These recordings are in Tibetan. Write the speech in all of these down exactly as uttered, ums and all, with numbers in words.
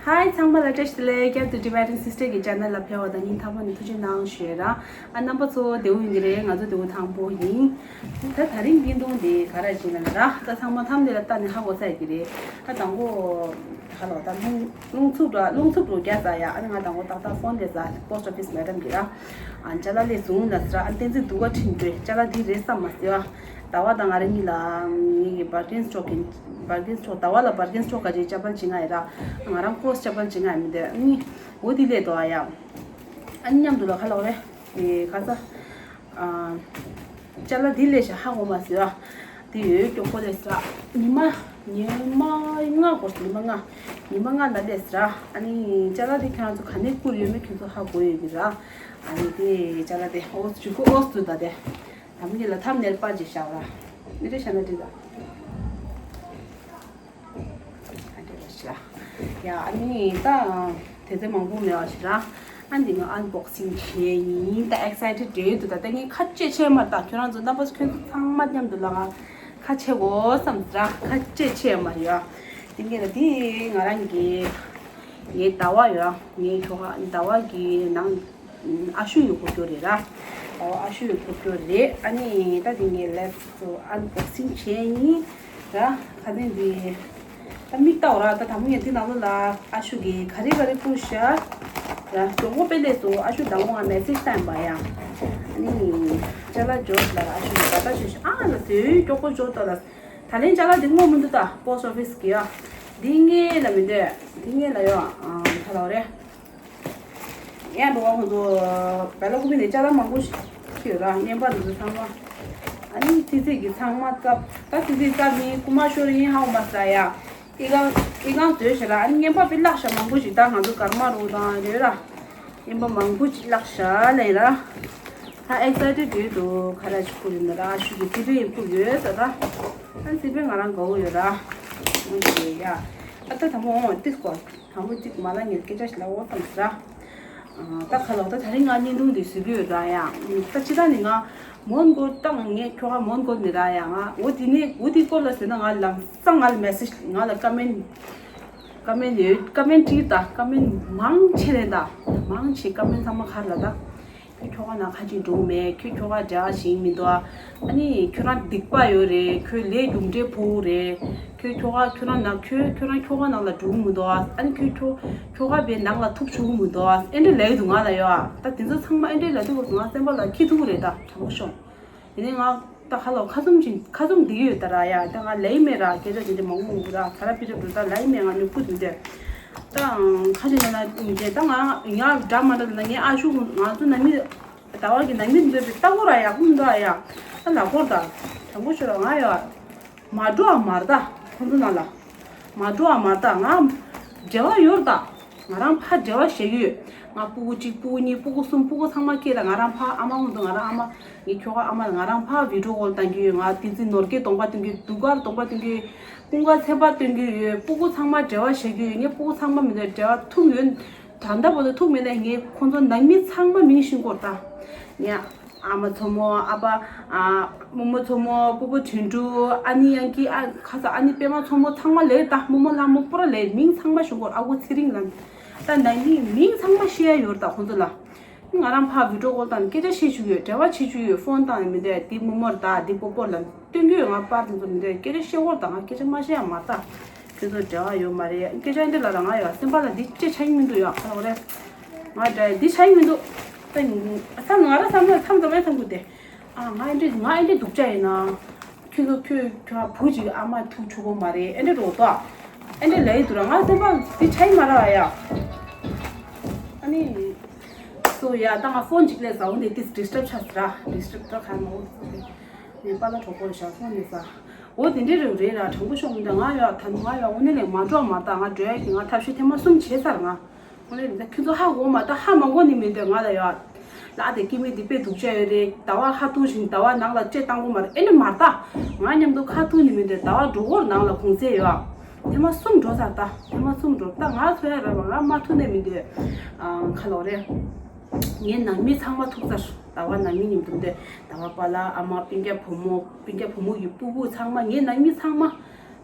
Hi, ཚང་མ་ལ་བཀྲ་ཤིས་བདེ་ལེགས། Get to Tibetan Sister གི་channel ལ་ཕེབས་པ་དང་སྙིང་ཐག་པ་ནས་ཐུགས་རྗེ་གནང་ཞུ་ཡ་ར། ཨ་རྣམ་པ་ཚོ་བདེ་པོ་ཡིན་གྱི་རེད། ང་ཚོ་བདེ་པོ་དང་པོ་ཡིན། ད་དེ་རིང་བརྙན་ཐུང་འདི་ག་རེ་བྱས་ན་ལབ་ན་ར། ད་ཚང་མ་མཚམས་འདི་ལ་ལྟ་ནས་ཧ་གོ་ཚར་ཡོད་ཀྱི་རེད། ད་དང་པོ་ཧ་ལོ་ད་རླུང་རླུང་འཚུབ་འགྲོ་རླུང་འཚུབ་འགྲོ་རྒྱག་ཚར་ཡ། ཨ་ནི་ང་དང་པོ་ཏག་ཏག་ཕོན་སླེབས་ཚར། Post Office Madam གི་ར། ཨ་ཅ་ལག་སླེབས་སོང་ལབ་ཟེར། ཨ་བསྟན་འཛིན་སྡུག་ག་ཁྲིད་འགྲོ། ཅ་ལག་འདི་རེད་བསམ་མ་སོང་། ཟླ་བ་དང་ང་རང་གཉིས་ལ་ངེད་ཀྱི་bargain store གི་bargain store ཟླ་བ་ལ་bargain store ག་ཅིག་ཅ་པལ་བྱེད་ང་ཡིན་ར། ང་རང་ཀོས་ཅ་པལ་བྱེད་ང་ཡིན་མི་འདོད། ཨ་ནི་འོ་དེ་སླེབས་འདུག་ཨ་ཡ། ཨ་ནི་མཉམ་དུ་ལ་ཁ་ལོག་རེད། དེ་ཁ་ས་ཨ་ཅ་ལག་འདི་སླེབས་ཤག་ཧ་གོ་མ་སོང་ཨ། དེ་ཡོད་མགྱོགས་པོ་སླེབས་ཟེར། ཉི་མ་ཉི་མ་ལྔ་འགོར། ཉི་མ་ལྔ་ཉི་མ་ལྔ་ལ་སླེབས་ཟེར། ཨ་ནི་ཅ་ལག་དེ་ཁྱེད་རང་ཚོ་ག་ནས་བསྐུར་ཡོད་མེད་ཁྱེད་ཚོ་ཧ་གོ་ཡོད་ཀྱི་ར། ཨ་ནི་དེ་ཅ་ལག་དེ་ཨོ་ཅུ་གོ་ཨོ་སུ་ད་དེ། ད་མི་ལ་ཐམ་ནེལ་པ་ཅིག་བཞག་ལ། མི་རེ་བཞག་ན་འགྲིག་ལ། ཨ་འདྲེ་བ་ཞིག་ལ། ཡ་ཨ་ནི་ད་དེ་ཚེ་མང་པོ་མེད་པ་ཞིག་ལ། ཨ་འདི་ང་unboxing བྱས་ཡིན། ད་excited འདྲ་ཡོད་འདུག་ད་ལྟ་ངས་ཁ་ལྕེ་ཆེ་མ་ད་ཁྱོད་རང་ཚོ་རྣམ་པ་ཁྱོད་ཚོ་ཚང་མ་མཉམ་དུ་ལ་ང་ཁ་ཆེ་གོ་བསམ་ཟེར། ཁ་ལྕེ་ཆེ་མ་ཡོད། དེ་ངས་ལ་དེ་ང་རང་གི་ངའི་ཟླ་བ་ཡོད། ངའི་ཁྱོ་ག་ཟླ་བ་གི་ནང་ཨ་ཤུ་ཡི་གོ་སྐྱོ་རེད་ར། ཨོ་ཨ་ཤུ་ཡི་གོ་སྐྱོ་རེད། ཨ་ནི་ད་དེ་ངས་let's unboxing བྱས་ཡིན་ར། ཁ་སང་འདི་ད་མིག་ལྟ་བ་ར། ད་དང་པོ་ངས་འདི་ནང་ལོགས་ལ་ཨ་ཤུ་གི་ག་རེ་ག་རེ་བསྐུར་ཤག་ར། མགྱོགས་པོ་དཔེ་ལས་སོ། ཨ་ཤུ་དང་པོ་ང་message བཏང་པ་ཡ། ཨ་ནི་ཅ་ལག་འབྱོར་ལ་ཨ་ཤུ་གི་ད་ལྟ་ཞུ་ཤག་ཨ་ལ་ཟེར་མགྱོགས་པོ་འབྱོར་ད་ལ། ད་ལན་ཅ་ལག་འདི་སྔོན་མི་འདུག་ད་post office གི་ཡ། འདི་ངས་ལ་མི་འདོད། འདི་ངས་ལ་ཡོད་ཨ་ད་ལ་རེད། ཡང་འགྲོ་བ་ཁོང་ཚོ་བལ་ལ་ཀུ་མི་ནས་ཅ་ལག་མང་པོ་ཞིག་ཡོད་ར། བརྙན་པ་འདི་ཚོ་ཚང་མ། ཨ་ནི་ཙི་ཙི་གི་ཚང་མ་བཙབ། ད་ཙི་ཙི་བཙབ་ནི་རྐུ་མ་ཤོར་ཡིན་ཧ་གོ་མ་ས་ཡ། ཨི་ཁང་ཨི་ཁང་བཟོས་ཤག་ར། ཨ་ནི་བརྙན་པ་དཔེ་བརླག་ཤག་མང་པོ་ཞིག་ད་ང་ཚོ་ཀརྨ་རུ་དང་ཡོད་ར། བརྙན་པ་མང་པོ་ཞིག་བརླག་ཤག་ལས་ར། ད་excited ཡོད་འདུག་ག་ར་ཞིག་བསྐུར་ཡིན་ན་ར། ཨ་ཤུ་གི་ཙི་ཙི་ཡིན་བསྐུར་ཡོད་ས་ད། ཨ་ཙི་ཙི་ང་རང་དགའ་བོ་ཡོད་ར། ཨ་ནི་ཡ། ཨ་ད་དང་པོ་འོང་ཏིས་གོ། དང་པོ་གཅིག་མ་ལ་ངས་སྐད་ཆ་ཞིག་ལབ་འོ་བསམ་ཟེར། ད་ཁ་ལོག་ད་དེ་རིང་ང་བརྙན་ཐུང་འདི་བཟོ་གི་ཡོད་ར་ཡ། ད་ཅི་ད་ནི་ང་མོན་གྷོ་ད་ངས་ཁྱོ་ག་མོན་གྷོ་ནི་ར་ཡ། ང་འོ་དེ་ནི་འོ་དེ་སྐོར་ལ་ཟེར་ན་ང་ལམ་སང་ང་ལ་message ང་ལ་comment comment ཡོད། comment བྲིས་ད་comment མང་ཆེ་རེད་ད། མང་ཆེ་comment ཚང་མ་ག་རེ་ལབ་ད། ཁྱོད་ཁྱོ་ག་ནང་ཁ་ཅིག་འགྲོ་མེད། ཁྱོད་ཁྱོ་ག་འབྲེལ་བ་ཞིག་མི་འདུག་ཨ་ནི་ཁྱོད་རང་སྡིག་པ་ཡོད་རེད། ཁྱོད་ལས་རྒྱུ་འབྲས་ཕོག་རེད། ཁྱོད་ཁྱོ་ག་ཁྱོད་རང་ནང་ཁྱོད་ཁྱོད་རང་ཁྱོ་ག་ནང་ལ་འགྲོ་གི་མི་འདུག་ཨ་ནི་ཁྱོད་ཁྱོ་ཁྱོ་ག་པའི་ནང་ལ་ཐུག་ཆོག་གི་མི་འདུག་ཨེ་འདྲ་ལབ་ཀྱི་འདུག་ང་ལ་ཡོད་ཨ། ད་དེ་ཚོ་ཚང་མ་ཨེ་འདྲ་ལབ་དུས་སྐབས་སུ་ང་སེམས་པ་ལ་འཁྱེར་ཐུབ་ཀྱི་རེད་ད། དྲང་པོ་ཤོད། དེ་ནས་ང་ད་ཁ་ལོག་ཁ་བཙུམ་ཅིག་ཁ་བཙུམ་བསྡད་ཡོད་ད་ར་ཡ། ད་ང་ལབ་ཀྱི་མེད་ར། སྐད་ཆ་དེ་འདྲ་མང་པོ་མང་པོ་ར། ད་ར་པི་ར་འགྲོ་ད་ལབ་ཀྱི་མེད། ང་ནི་ཁུ་དུ་འདྲ་ད་ཁ་ཅིག་ན་ན་འདྲ་ད་ང་ཡ་འདྲ་མ་འདྲ་ན་ངའི་ཨ་ཤུ་ང་ཚོ་ནང་མི་ཟླ་བ་གི་ནང་མི་འདོད་པའི་ལྟ་སྐོར་ར་ཡག་པོ་མི་འདུག་ཨ་ཡ། ད་ལ་སྐོར་ད་དྲང་པོ་ཤོད་ར། ང་ཡ་མ་འགྲོ་ཨ་མར་ད་ཁོང་ཚོ་ནང་ལ། མ་འགྲོ་ཨ་མ་ད་ང་འབྲེལ་བ་ཡོད་ད། ང་རང་ཕར་འབྲེལ་བ་བྱེད་ཀྱི་ཡོད། ང་སྤུ་གུ་གཅིག་སྤུ་གུ་གཉིས་སྤུ་གུ་གསུམ་སྤུ་གུ་ཚང་མ་སྐྱེས་ད། ང་རང་ཕར་ཨ་མ་ཧོན་དུ་ང་རང་ཨ་མ་ངའི་ཁྱོ་ག་ཨ་མ་ང་རང་ཕར་video call བཏང་གི་ཡོད། ང་དེ་ཚེ་ནོར་སྐལ་གདོང་པ་སྟོན་གི་ཡོད། དུག་དཀར་གདོང་པ་སྟོན་གི་ཡོད། ཀུན་དགའ་ཚེ་དཔག་སྟོན་གི་ཡོད། སྤུ་གུ་ཚང་མ་འབྲེལ་བ་བྱེད་ཀྱི་ཡོད། ངའི་སྤུ་གུ་ཚང་མ་མི་འདྲ་འབྲེལ་བ་ཐུག་ཡོད། ད་ལྟ་བར་དུ་ཐུག་མེད་ན་ངས་ཁོང་ཚོ་ནང་མི་ཚང་མ་མིང་ཤེས་ཀྱི་ཡོད་ད། ངས། ཨ་མ་མཚོ་མོ། ཨ་ཕ། ཨ། རྨོ་མོ་མཚོ་མོ། སྤོ་བོ་དོན་གྲུབ། ཨ་ནི་ཡང་ཀི། ཨ། ཁ་ས་ཨ་ནི་པད་མ་མཚོ་མོ་ཚང་མ་ལས་ད། རྨོ་མོ་ལྷ་མོ་པུ་ར་ལས། མིང་ཚང་མ་ཞུ་གོ། ཨ་ཁུ་ཚེ་རིང་ལ། ད་ནང་མི་མིང་ཚང་མ་ཤེས་ཡ་ཡོད་ད་ཁོང་ཚོ་ལ། ང་རང་ཕར་video call བཏང་སྐད་ཆ་བཤད་བཅུག་ཡོད། འབྲེལ་བ་བྱེད་བཅུག་ཡོད། ཕོན་བཏང་ཡོད་མི་འདུག་འདི་རྨོ་མོར་ད་འདི་སྤོ་བོར་ལ་སྟོན་གྱི་ཡོད། ང་པར་དེ་ཚོ་མི་འདུག་སྐད་ཆ་བཤད་གོ་ད། ང་སྐད་ཆ་མ་བཤད་ཡ་མ་ད། ཁྱོད་ཚོ་འབྲེལ་བ་ཡོད་མ་རེད། སྐད་ཆ་འདི་ལ་ལ་ང་ཡོད་སེམས་པ་ལ་འདི་ཅི་ཆགས་ཀྱི་མི་འདུག་ཡ་ཁ་ལོག་རེད། ང་འདྲ་འདི་ཆགས་ཀྱི་མི་འདུག་ད་ང་བསམ་ང་རང་བསམ་ན་མཚམས་ཙམ་མཚམས་ཀུན་ཏེ། ཨ་ང་འདྲ་ང་འདྲ་སྡུག་ཅག་ཡིན་ན། ཁྱོད་ཚོ་ཁྱོད་ཁྱོད་བུ་གཅིག་ཨ་མ་ཐུག་ཆོག་གོ་མ་རེད། ཨེ་འདྲ་རོ་ཏོ། ཨེ་འདྲ་ལ་ཡི་འདུག་ར། ང་སེམས་པ་འདི་ཆགས་ཀྱི་མ་རེད་ཡ། ཨ་ནི། སོ་ཡ་ད་ང་ཕོན་གཅིག་ལས་ཟ་འོ་འདི་ཏིས་disturb ཆགས་ཟེར་ར། disturb ད་ག་མ་འོ་ཚོ་དེ། ངས་པཱ་ལགས་གྲོགས་པོ་ལ་ཞག་སོང་ནས་ཟ། འོ་དེ་འདྲའི་རེད་རེད་ར། དྲང་པོ་ཤོད་མི་འདུག་ང་ཡ་ད་ང་ཡ་དངོས་གནས་ལས་མ་འགྲོ་མ་ད། ང་འགྲོ་ཡ་གི་ང་ཐབས་ཤེས་ཐེངས་མ་གསུམ་བྱས་ཚར་ང་། དངོས་གནས་ལས་ད་ཁྱོད་ཚོ་ཧ་གོ་མ་ད། ཧ་མ་གོ་ནི་མི་འདུག་ང་ལ་ཡ། ལ་དེ་སྐྱེ་དམན་འདི་དཔེ་སྡུག་ཅག་ཡོད་རེད། ཟླ་བ་ཁ་ཐུག་བཞིན་ཟླ་བ་ནང་ལ་ལྕེ་བཏང་གོ་མ་རེད། ཨེ་ནི་མ་ད། ང་མཉམ་དུ་ཁ་ཐུག་ནི་མི་འདུག་ཟླ་བ་འགྲོ་སྐོར་ནང་ལ་གུང་ཚེ་ཡོད། ཐེངས་མ་གསུམ་འགྲོ་ཚར་ད། ཐེངས་མ་གསུམ་འགྲོ་ད། ང་ཚོ་ཡ་ར་བ་ང་མ་ཐུག་ནས་མི་འདུག་ཨ་ཁ་ལོག་རེད། ངའི་ནང་མི་ཚང་མ་ཐུག་ཚར། ཟླ་བ་ནང་མི་མཉམ་དུ་འདུག་ཟླ་བ་པཱ་ལགས། ཨ་མ། སྤུན་ཀྱག་བུ་མོ། སྤུན་ཀྱག་བུ་མོ་ཡི་སྤུ་གུ་ཚང་མ། ངའི་ནང་མི་ཚང་མ།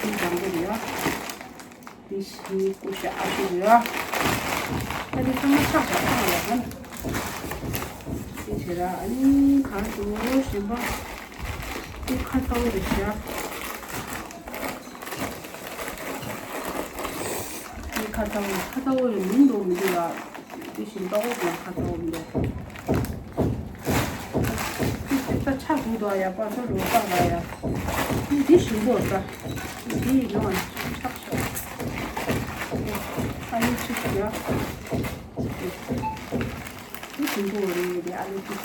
ཅིག་བྱང་གི་རེད་ཡ། འདི་བཞི་ཀུ་ཤ་ཨ་ཅིག་རེད་ཡ། ད་འདི་ཚང་མ་ཆག་ཆག་ཆག་ཡ་ཧན། འདི་བྱེད་ར་ཨ་ནི་གང་དུ་ཞིམ་པ། འདི་ཁ་ཚ་བོ་རེད་ཤག་འདི་ཁ་ཚ་བོ་ཁ་ཚ་བོ་རེད་མིན་འདུག་མི་འདུག་ལ། དེ་བཞིན་ཏོག་ཙམ་ཁ་ཚ་བོ་མི་འདུག་ད་ཆ་དགུ་འདུག་ཡ་པ་ཚོ་རུ་པ་ལ་ཡ། འདི་ཞིམ་པོ་ད། འདི་ཡིན་ནོ་ཆག་ཤོག་ཨ་ནི་ཆི་ཆི་ཡ། འདི་ཞིམ་པོ་རེད་དེ་ཨ་ལུ་ཅིག་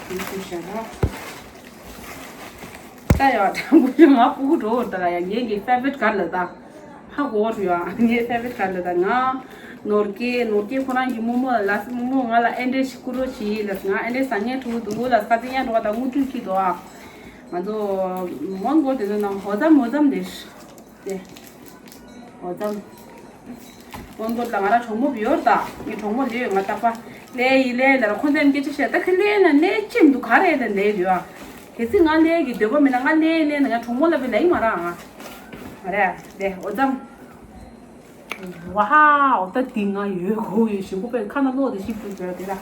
འདི་ཞིམ་ཤ་ར། ད་ཡ་དྲང་པོ་ཞུ་ང་སྤུ་གུ་འགྲོ་བར་ད་ཡ་ངེད་ཀྱི་ཧྥེ་ཝ་རིཊ་ག་ལ་ད། ཧ་གོ་བར་ཡ་ངའི་ཧྥེ་ཝ་རིཊ་ག་ལ་ད་ང་ནོར་སྐྱེས་ནོར་སྐྱེས་ཁོ་རང་གི་རྨོ་མོ་ལ་རྨོ་མོ་ང་ལ་ཨེ་འདྲས་ཤིག་བསྐུར་རོགས་གྱིས་ལ་ང་ཨེ་འདྲས་ཟ་ངེས་ཕྲུ་གུ་འདུག་ལ་ཁ་ཚིག་ཡང་འགྲོ་བ་ད་དངུལ་ཁྲུས་ཁྱི་དོ་ཨ། ང་ཚོ་མོན་གོ་དེ་ཚོ་ནང་ཧོ་ཙམ་ཧོ་ཙམ་རེད། དེ། འོ་ཙམ། སྔོན་པོ་ལ་ང་རང་གྲོགས་མོ་བི་ཡོར་དང་ངའི་གྲོགས་མོ་ལེ་ཡོད་ང་རྟག་པ། ལེ་ཡི་ལེ་ལ་ར་ཁོ་ཚན་སྐད་ཆ་བཤད་ད་ཁི་ལེ་ན་ལེ་ཅིམ་འདུག་ག་རེ་ལ་ལེ་ཡོད་ཨ། གལ་སྲིད་ང་ལེ་གི་འདོད་པ་མེད་ན་ང་ལེ་ལེ་ན་ང་གྲོགས་མོ་ལ་བི་ལེ་ཡི་མ་ར་ཨ། མ་རེད་ལེ་འོ་ཙམ། ཝའོ་ད་འདི་ང་ཡོད་གོ་ཡོད་ཞིག་པོ་པས་ཁ་ན་ལོག་དེ་ཞིག་པོ་བྱོས་དེ་ར།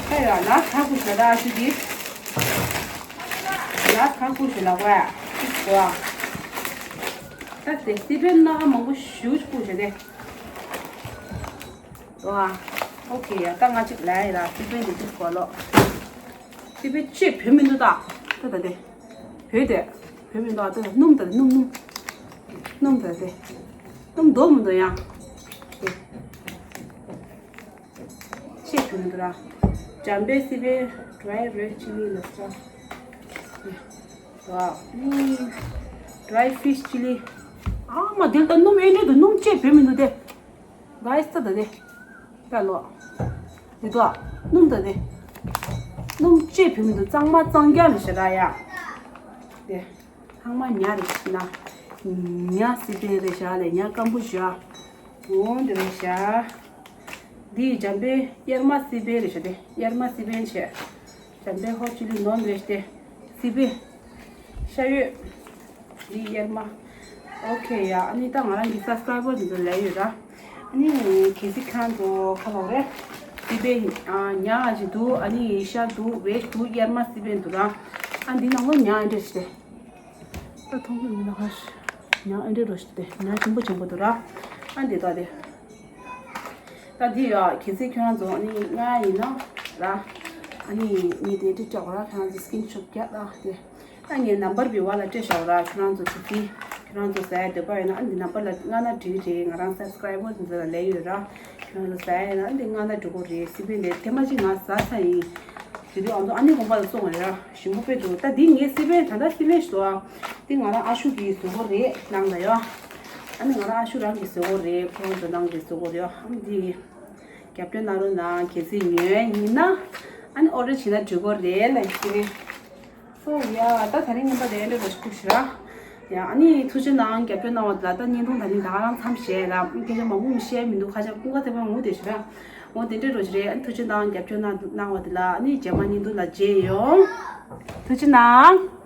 ད་ཡོད་ལ་ཁ་ཁུ་ཞོ་ད་ཨ་ཤི་དེ། ལ་ཁ་ཁུ་ཞོ་ལ་ཝ་ཡ། ཝ། དེ་སི་པན་སྣ་ཁ་མང་པོ་ཞུ་ཅིག་བུ་བྱས་ཏེ། ཨོ་ཁེ་ཡ། ད་ང་ཅིག་ལ་ཡ་ལ་སི་པན་དེ་ཅིག་གོ་ལོ། སི་པན་ཅེ་བོད་མི་འདུག་ད། ད་ད་དེ། བོད་དེ། བོད་མི་འདུག་ད་སྣུམ་ད་སྣུམ་སྣུམ། སྣུམ་ད་དེ། སྣུམ་འདོག་མི་འདུག་ཡ། ཅེ་བོད་མི་འདུག་ར། འཇམ་པའི་སི་པན་dry red chili lobster། ཝའོ། dry fish chili། ཨ་མ་དེ་ལ་ད་སྣུམ་ཨེ་འདྲ་འདུག་སྣུམ་ཅེ་བོད་མི་འདུག་དེ། གའི་སི་ད་ད་དེ། ད་ལོ། དེ་དོ། སྣུམ་ད་དེ། སྣུམ་ཅེ་བོད་མི་འདུག་གཙང་མ་གཙང་རྐྱང་རེད་ཤག་ར་ཡ། དེ། ཚང་མ་ཉ་རེད་ཤག་ན། ཉ་སི་པན་རེད་ཤག་ལས་ཉ་ཀམ་བུ་ཇ། འོ་འདི་རེད་ཤག་འདི་འཇམ་པའི་གཡེར་མ་སི་པན་རེད་ཤག་དེ་གཡེར་མ་སི་པན་བྱས། འཇམ་པའི་ཧོ་ཅི་ལི་ནོན་རེད་དེ། སི་པན། ཤ་ཡོད། འདི་གཡེར་མ། ཨོ་ཁེ་ཡ། ཨ་ནི་ད་ང་རང་གི་སབ་སི་ཀ་རའི་བར་འདི་ཚོ་ལས་ཡོད་ར། ཨ་ནི་གལ་སྲིད་ཁྱེད་རང་ཚོ་ཁ་ལོག་རེད། སི་པན་ཉ་ཞིག་འདུག་ཨ་ནི་ཤ་འདུག་ཝེ་ཇི་འདུག་གཡེར་མ་སི་པན་འདུག་ར། ཨ་འདི་ནང་ལོ་ཉ་ཨེ་འདྲ་ཞིག་རེད། ད་མཐོང་གི་མི་ན་ཧ་ཤི། ཉ་ཨེ་འདྲ་རོ་ཞིག་དེ་ཉ་ཆེན་པོ་ཆེན་པོ་འདུག་ར། ཨ་འདི་ད་དེ། ད་འདི་ཡ་གལ་སྲིད་ཁྱོད་རང་ཚོ་ཨ་ནི་ང་ཡིན་ན་ར། ཨ་ནི་ངས་དེ་འདྲ་སྤྲད་དགོས་ར། ཁྱོད་རང་ཚོ་སི་ཀིན་ཤོ་ཊི་རྒྱག་ར་དེ། ཨ་ངས་ནམ་བར་བི་བ་ལ་སྤྲད་བཞག་ར། ཁྱོད་རང་ཚོ་གལ་སྲིད་ཁྱོད་རང་ཚོ་ཟ་ཡ་འདོད་པ་ཡོད་ན་ཨ་འདི་ནམ་བར་ལ་མངགས་ན་འགྲིག་གི་རེད། ང་རང་སབ་སི་ཀ་རའི་བར་འདི་ཚོ་ལ་ལས་ཡོད་ར། ཁྱོད་རང་ཚོ་ཟ་ཡ་ཡིན་ན་ཨ་འདི་མངགས་ན་འགྲིག་གི་རེད། སི་པན་དེ་དེ་མ་གཅིག་ང་ཟ་ས་ཡིན། དེ་དུས་ཨ་མདོ་ཨ་ནེ་དགོན་པ་ལ་སོང་བ་རེད་ར། ཞིམ་པོ་དཔེ་འདུག་ད་འདི་ངའི་སི་པན་ད་ལྟ་སི་པན་ཞིག་འདུག་ཨ། འདི་ང་རང་ཨ་ཤུ་གིས་བཟོ་གི་རེད་གནང་ད་ཡོད། ཨ་ནི་ང་རང་ཨ་ཤུ་རང་གིས་བཟོ་གི་རེད། ཁོ་རང་ཚོ་ནང་གིས་བཟོ་གི་རེད། ཨ་འདི་རྒྱབ་སྐྱོར་གནང་རོགས་གནང་། གལ་སྲིད་ཉོས་ཡིན་ན་ཨ་ནི་ཨོ་ཌར་བྱས་ན་འགྲིག་གི་རེད་ལབ་ཀྱི་རེད། སོ་ཡ། ད་ད་རིང་ངན་པ་དེ་འདྲ་རེ་ཞིག་ཞུ་ར། ཡ་ཨ་ནི་ཐུགས་རྗེ་གནང་། རྒྱབ་སྐྱོར་གནང་བ་དེ་ལ། ད་བརྙན་ཐུང་ད་ནི་ད་ག་རང་མཚམས་བཞག་ལ། སྐད་ཆ་མང་པོ་བཤད་མི་འདུག་ཁ་ཤས་ཀུན་དགའ་ཐེ་བ་ངུ་དེ་ཞུ་ར། འོ་དེ་འདྲ་རེ་ཞིག་རེད། ཨ་ནི་ཐུགས་རྗེ་གནང་། རྒྱབ་སྐྱོར་གནང་གནང་བ་དེ་ལ། ཨ་ནི་རྗེས་མ་བརྙན་ཐུང་ལ་མཇལ་ཡོང་། ཐུགས་རྗེ་གནང་།